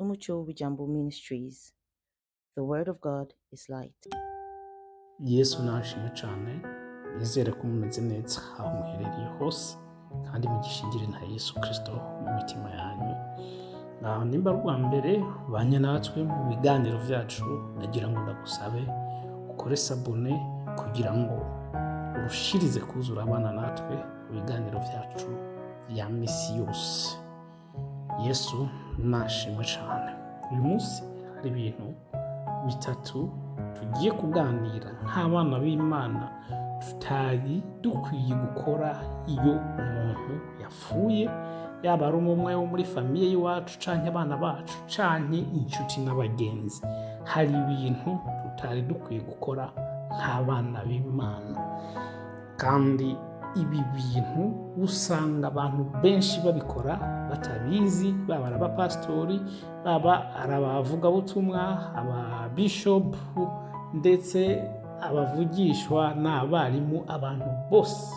Umucho Wijambo Ministries. The Word of God is light. Yesu nashimwe cyane. Nizere ko mumeze neza aho muherereye hose kandi mugishingire na Yesu Kirisito mu mitima yanyu. Nimba ari ubwa mbere ubanye natwe mu biganiro byacu, nagira ngo ndagusabe ukore s'abonner kugira ngo urushirize kuzura abana natwe mu biganiro byacu bya misi yose. Yesu nashimwe cyane. Uyu munsi hari ibintu bitatu tugiye kuganira nk'abana b'Imana tutari dukwiye gukora iyo umuntu yapfuye, yaba ari umwe wo muri famille y'iwacu canke abana bacu canke inshuti n'abagenzi. Hari ibintu tutari dukwiye gukora nk'abana b'Imana, kandi ibi bintu usanga abantu benshi babikora batabizi, baba ari abapasitori, baba ari abavugabutumwa, ababishopu, ndetse abavugishwa n'abarimu. Abantu bose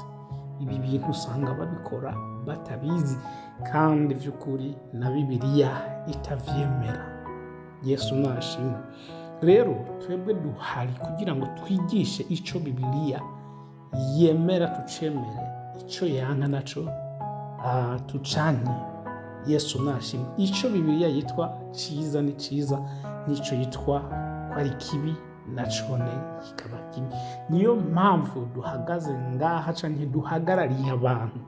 ibi bintu usanga babikora batabizi, kandi by'ukuri na Bibiliya itavyemera. Yesu nashimwe. Rero twebwe duhari kugira ngo twigishe ico Bibiliya yemera tucemere, ico yanka naco tucanke. Yesu nashimwe. Ico Bibiliya yitwa ciza ni ciza, n'ico yitwa ko ari kibi nacone kikaba kibi. Niyo mpamvu duhagaze ngaha canke duhagarariye abantu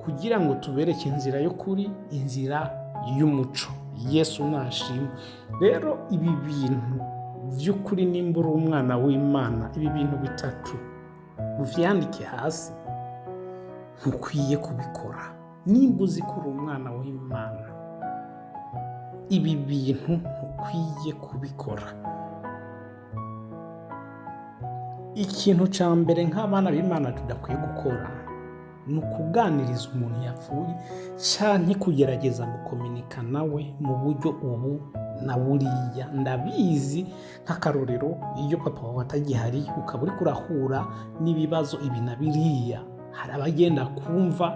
kugira ngo tubereke inzira y'ukuri, inzira y'umuco. Yesu nashimwe. Rero ibi bintu vy'ukuri, nimba uri umwana w'Imana, ibi bintu bitatu uvyandike hasi, ntukwiye kubikora. Nimba uzi ko uri umwana w'Imana, ibi bintu ntukwiye kubikora. Ikintu ca mbere nk'abana b'Imana tudakwiye gukora ni ukuganiriza umuntu yapfuye canke kugerageza gukominika nawe mu buryo ubu na buriya. Ndabizi, nk'akarorero, iyo papa wawe atagihari ukaba uriko urahura n'ibibazo ibi na biriya, hari abagenda kumva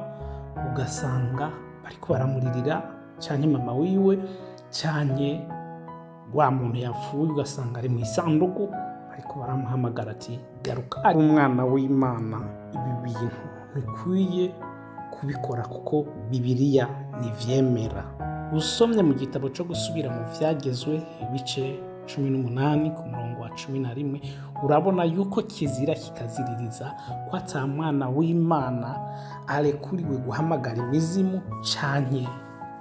ugasanga bariko baramuririra, canke mama wiwe, canke wa muntu yapfuye, ugasanga ari mu isanduku bariko baramuhamagara ati: "Garuka." Ari umwana w'Imana, ibi bintu ntukwiye kubikora kuko Bibiliya ntivyemera. Usomye mu gitabo cyo Gusubira mu Vyagezwe, ibice 18 ku murongo wa 11, urabona yuko kizira kikaziririza ko ata mwana w'Imana arekuriwe guhamagara imizimu canke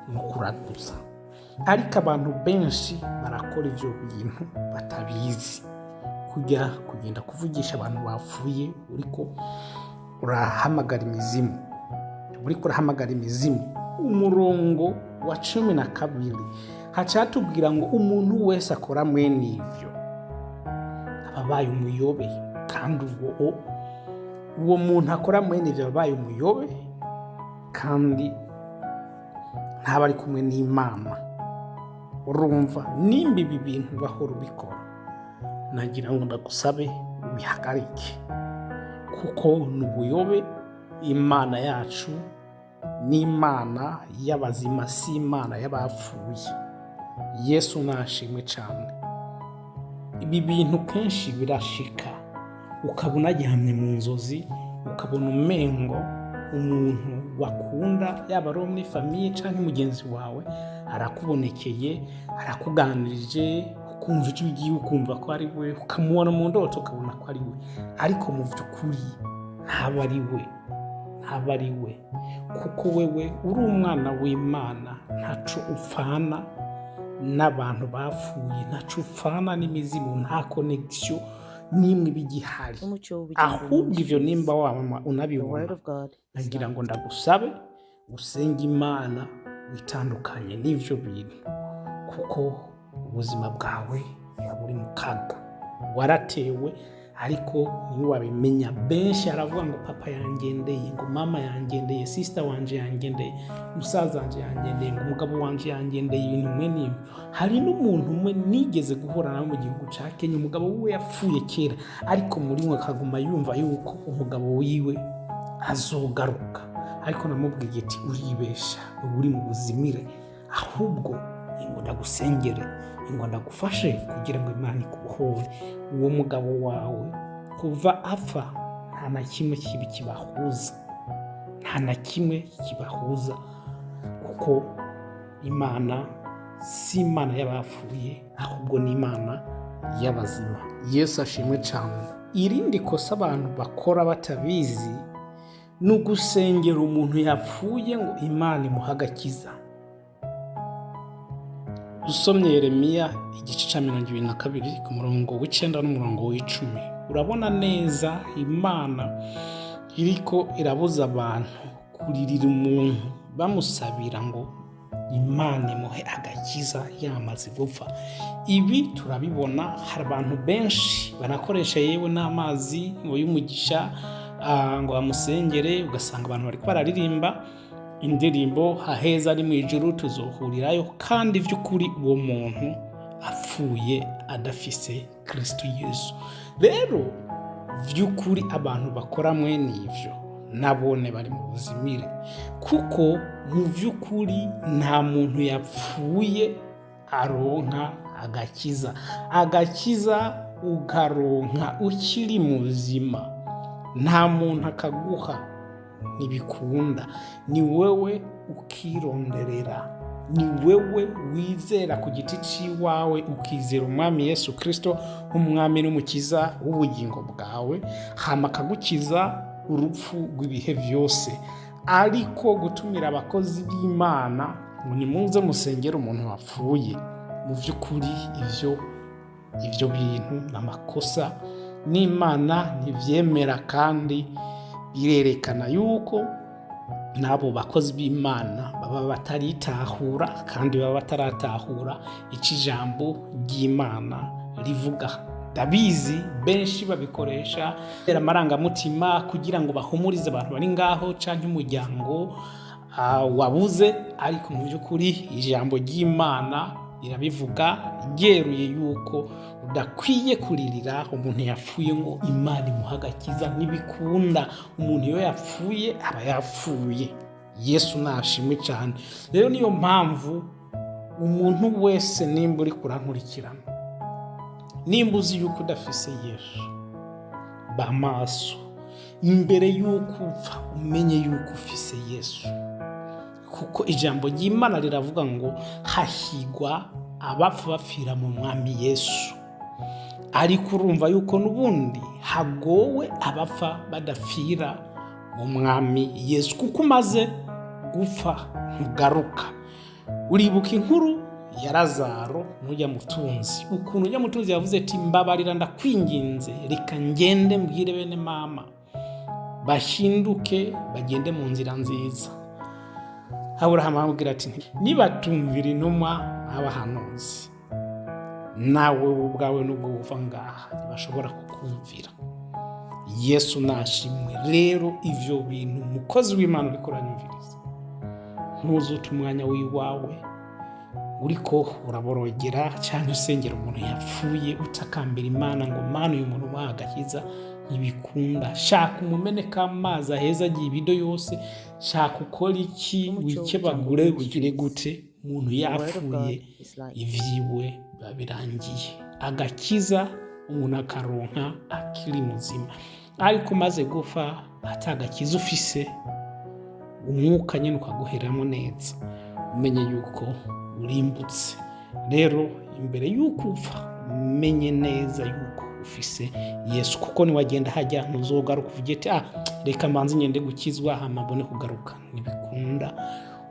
no kuraguza. Ariko abantu benshi barakora ivyo bintu batabizi, kujya kugenda kuvugisha abantu bapfuye uriko urahamagara imizimu, uriko urahamagara imizimu. Umurongo wa 12 hacatubwira ngo umuntu wese akora mwene ivyo aba abaye umuyobe, kandi uwo muntu akora mwene ivyo aba abaye umuyobe kandi ntaba ari kumwe n'Imana. Urumva, nimba ibi bintu bahora ubikora, nagira ngo ndagusabe ubihagarike kuko ni ubuyobe. Imana yacu ni Imana y'abazima, si Imana y'abapfuye. Yesu nashimwe cyane. Ibi bintu kenshi birashika ukabona aryamye mu nzozi, ukabona umengo umuntu wakunda, yaba ari uwo muri famille cyangwa mugenzi wawe, arakubonekeye, arakuganirije, ukumva icyo ugiye, ukumva ko ari we, ukamubona mu ndoto, ukabona ko ari we, ariko mu by'ukuri ntaba ari we, ntaba ari we, kuko wewe uri umwana w'Imana, ntaco upfana n'abantu bapfuye, ntaco upfana n'imizimu, nta connexion n'imwe iba igihari. Umucho Wijambo Ahubwo ivyo Ministries. nimba waba The unabibona, Word of God is nagira light. ngo ndagusabe usenge Imana, witandukanye n'ivyo bintu, kuko ubuzima bwawe buba buri mu kaga. Waratewe ariko ntiwabimenya. Benshi aravuga ngo papa yangendeye, ngo mama yangendeye, sister wanje yangendeye, musaza wanje yangendeye, ngo umugabo wanje yangendeye, ibintu mwe n'ibyo. Hari n'umuntu umwe nigeze guhura nawe mu gihugu ca Kenya, umugabo wiwe yapfuye kera, ariko muri we akaguma yumva yuko umugabo wiwe azogaruka. Ariko namubwiye ati: "Uribesha, uba uri mu buzimire, ahubwo Ngo ndagusengere, ngo ndagufashe kugira ngo Imana ikubohore. Uwo mugabo wawe kuva apfa nta na kimwe kibi kibahuza, nta na kimwe kibahuza, kuko Imana si Imana y'abapfuye, ahubwo ni Imana y'abazima. Yesu ashimwe cyane. Irindi kosa abantu bakora batabizi ni ugusengera umuntu yapfuye ngo Imana imuhe agakiza. Usomye Yeremiya igice cya 22 ku murongo w'9 n'umurongo w'10, urabona neza Imana iriko irabuza abantu kuririra umuntu bamusabira ngo Imana imuhe agakiza yamaze gupfa. Ibi turabibona, hari abantu benshi banakoresha yewe n'amazi ngo y'umugisha, ngo bamusengere. Ugasanga abantu bariko bararirimba indirimbo "Haheza ari mu ijuru tuzohurirayo", kandi by'ukuri uwo muntu apfuye adafise Kristo Yesu. Rero by'ukuri abantu bakora mwene ivyo nabone bari mu buzimire, kuko mu by'ukuri nta muntu yapfuye aronka agakiza. Agakiza ukaronka ukiri muzima, nta muntu akaguha, ntibikunda. Ni wewe ukironderera, ni wewe wizera ku giti c'iwawe, ukizera Umwami Yesu Kristo nk'Umwami n'Umukiza w'ubugingo bwawe, hama akagukiza urupfu rw'ibihe byose. Ariko gutumira abakozi b'Imana ngo nimuze musengere umuntu wapfuye, mu by'ukuri ivyo bintu ni amakosa, n'Imana ntivyemera, kandi birerekana yuko n'abo bakozi b'Imana baba bataritahura, kandi baba bataratahura ico ijambo ry'Imana rivuga. Ndabizi benshi babikoresha amarangamutima kugira ngo bahumurize abantu bari ngaho canke umuryango wabuze, ariko mu by'ukuri ijambo ry'Imana rirabivuga ryeruye yuko udakwiye kuririra umuntu yapfuye ngo Imana imuhe agakiza. Ntibikunda, umuntu iyo yapfuye aba yapfuye. Yesu nashimwe cyane. Rero niyo mpamvu umuntu wese, nimba uri kurankurikirana, nimba uzi yuko udafise Yesu, ba maso imbere yuko upfa umenye yuko ufise Yesu, kuko ijambo ry'Imana riravuga ngo hahigwa abapfa bapfira mu Mwami Yesu. Ariko urumva yuko n'ubundi hagowe abapfa badapfira mu Mwami Yesu, kuko umaze gupfa ntugaruka. Uribuka inkuru ya Lazaro n'ujya mutunzi, ukuntu ujya mutunzi yavuze ati: "Mbabarira, ndakwinginze, reka ngende mbwire bene mama bashinduke bagende mu nzira nziza." Aburahamu aramubwira ati: "Nibatumvira intumwa n'abahanuzi, nawe ubwawe nubwo uva ngaha ntibashobora kukumvira." Yesu nashimwe. Rero ivyo bintu, umukozi w'Imana uriko uranyumviriza, ntuzute umwanya w'iwawe uriko uraborogera cyangwa usengera umuntu yapfuye, utakambira Imana ngo: "Mana, uyu muntu umuha agakiza." Ntibikunda. Shaka umumeneka amazi aheza agiye ibido yose, shaka ukora iki, Umuco wikebagure, Jambo ugire Ministries. gute, umuntu The Word of yapfuye God is light. ivyiwe biba birangiye. Agakiza umuntu akaronka akiri muzima, ariko umaze gupfa atagakiza ufise, umwuka nyine ukaguheramo neza, umenye yuko urimbutse. Rero imbere yuko upfa umenye neza yuko ufise Yesu, kuko niwagenda hajya ntuzogaruka uvuge ati: "Ah, reka mbanze ngende gukizwa hama mbone kugaruka." Ntibikunda,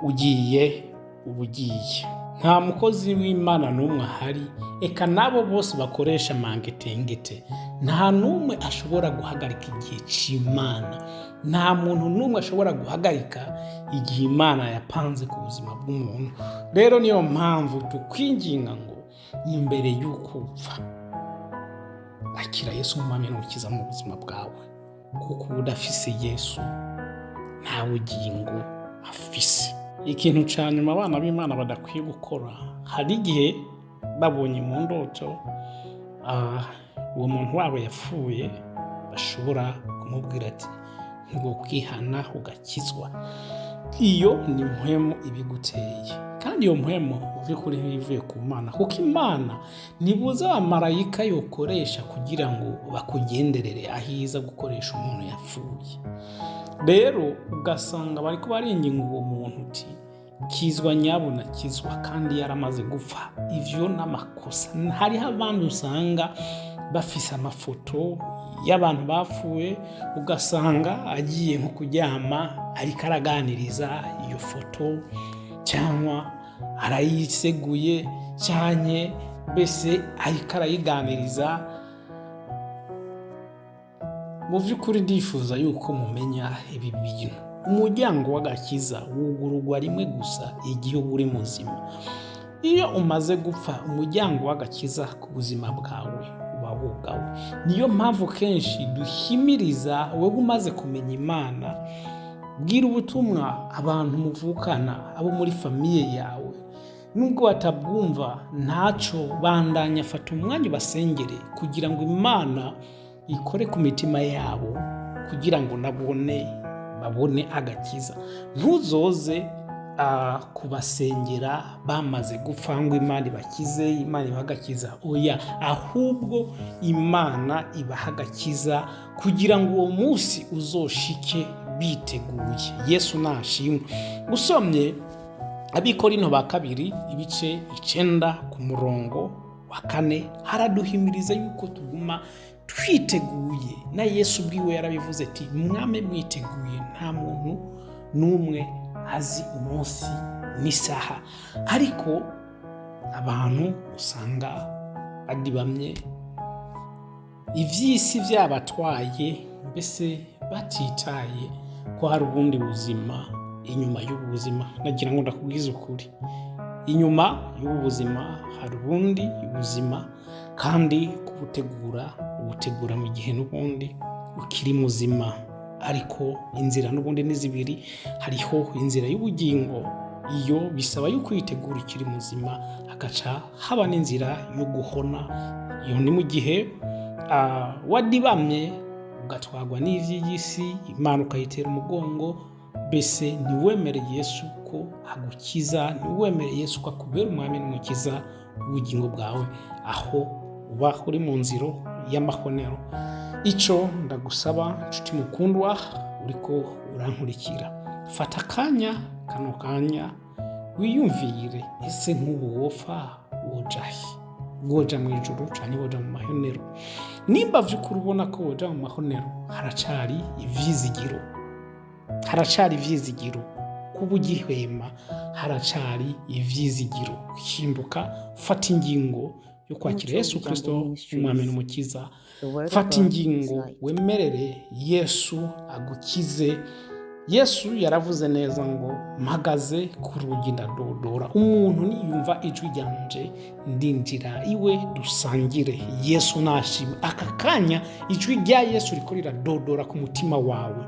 ugiye uba ugiye. Nta mukozi w'Imana n'umwe ahari, eka n'abo bose bakoresha mangetengete, nta n'umwe ashobora guhagarika igihe cy'Imana. Nta muntu n'umwe ashobora guhagarika igihe Imana yapanze ku buzima bw'umuntu. Rero niyo mpamvu tukwinginga ngo imbere y'uko upfa akira Yesu nk'Umwami n'Umukiza mu buzima bwawe, kuko uba udafise Yesu nta bugingo afise. Ikintu cya nyuma abana b'Imana badakwiye gukora, hari igihe babonye mu ndoto uwo muntu wabo yapfuye, bashobora kumubwira ati: "Ngo kwihana ugakizwa." Iyo ni mpwemu ibiguteye. Kandi iyo mpwemu mu by'ukuri ntibivuye ku Mana, kuko Imana ntibuza abamarayika yokoresha kugira ngo bakugenderere aho iza gukoresha umuntu yapfuye. Rero ugasanga bariko baringinga uwo muntu uti kizwa nyabuna kizwa, kandi yaramaze gupfa. Ivyo n'amakosa. Hariho abandi usanga bafise amafoto y'abantu bapfuye, ugasanga agiye nko kuryama ariko araganiriza iyo foto, cyangwa arayiseguye, cyane mbese ariko arayiganiriza. Mu by'ukuri ndifuza yuko mumenya ibi bintu. Umuryango w'agakiza wugururwa rimwe gusa igihe uba uri muzima. Iyo umaze gupfa, umuryango w'agakiza ku buzima bwawe uba wugawe. Niyo mpamvu kenshi duhimiriza wowe umaze kumenya Imana, bwira ubutumwa abantu muvukana, abo muri famille yawe, nubwo batabwumva ntaco, bandanya, fata umwanya ubasengere kugira ngo Imana ikore ku mitima yabo, kugira ngo nabone babone agakiza. Ntuzoze kubasengera bamaze gupfa ngo Imana ibakize, Imana ibahe agakiza. Oya, ahubwo Imana ibaha agakiza kugira ngo uwo munsi uzoshike biteguye. Yesu nashimwe. Usomye Abikorino ba kabiri ibice 9 ku murongo wa 4, haraduhimiriza yuko tuguma twiteguye. Na Yesu ubwiwe yarabivuze ati mwame mwiteguye, nta muntu n'umwe azi umunsi n'isaha. Ariko abantu usanga badibamye, ivy'isi vyabatwaye, mbese batitaye ko hari ubundi buzima inyuma y'ubu buzima. Nagira ngo ndakubwize ukuri, inyuma y'ubu buzima hari ubundi buzima, kandi kubutegura ubutegura mu gihe n'ubundi ukiri muzima. Ariko inzira n'ubundi ni zibiri, hariho inzira y'ubugingo, iyo bisaba yuko uyitegura ukiri muzima, hagaca haba n'inzira yo guhona. Iyo ni mu gihe wadibamye ugatwarwa n'ivy'isi, Imana ukayitera umugongo, mbese ntiwemere Yesu ko agukiza, ntiwemere Yesu ko akubera umwami n'umukiza w'ubugingo bwawe, aho uba uri mu nzira y'amahonero. Ico ndagusaba nshuti mukundwa uriko urankurikira, fata akanya, kano kanya wiyumvire, ese nk'ubu wopfa woja he? Woja mu ijuru canke woja mu mahonero? Nimba vy'ukuri ubona ko woja mu mahonero, haracari ivyizigiro, haracari ivyizigiro. Kuba ugihwema haracari ivyizigiro. Hinduka, fata ingingo yo kwakira Umuco Yesu w'Ijambo Kristo Ministries. umwami n'umukiza. The Word of Fata God is ingingo light. wemerere Yesu agukize. Yesu yaravuze neza ngo mpagaze ku rugi ndadodora, umuntu niyumva ijwi ryanje ndinjira iwe dusangire. Yesu nashimwe. Aka kanya ijwi rya Yesu riko riradodora ku mutima wawe,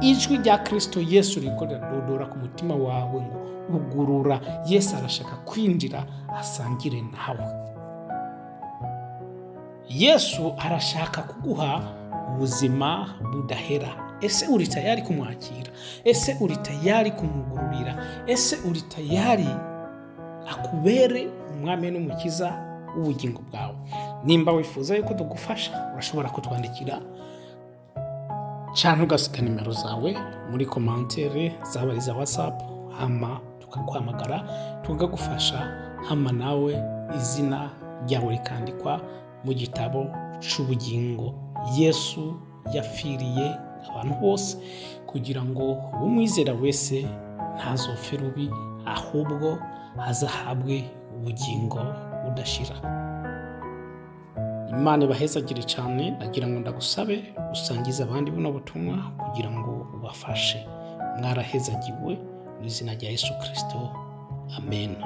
ijwi rya Kristo Yesu riko riradodora ku mutima wawe ngo ugurura. Yesu arashaka kwinjira asangire nawe. Yesu arashaka kuguha ubuzima budahera. Ese uri tayari kumwakira? Ese uri tayari kumugururira? Ese uri tayari akubere umwami n'umukiza w'ubugingo bwawe? Nimba wifuza yuko tugufasha, urashobora kutwandikira cyangwa ugasiga nimero zawe muri commentaire, zaba ari iza WhatsApp, hama tukaguhamagara tukagufasha, hama nawe izina ryawe rikandikwa mu gitabo c'ubugingo. Yesu yapfiriye abantu bose kugira ngo umwizera wese ntazopfe rubi, ahubwo azahabwe ubugingo budashira. Imana ibahezagire cyane. Nagira ngo ndagusabe usangize abandi buno butumwa kugira ngo ubafashe. Mwarahezagiwe mu izina rya Yesu Kristo, amen.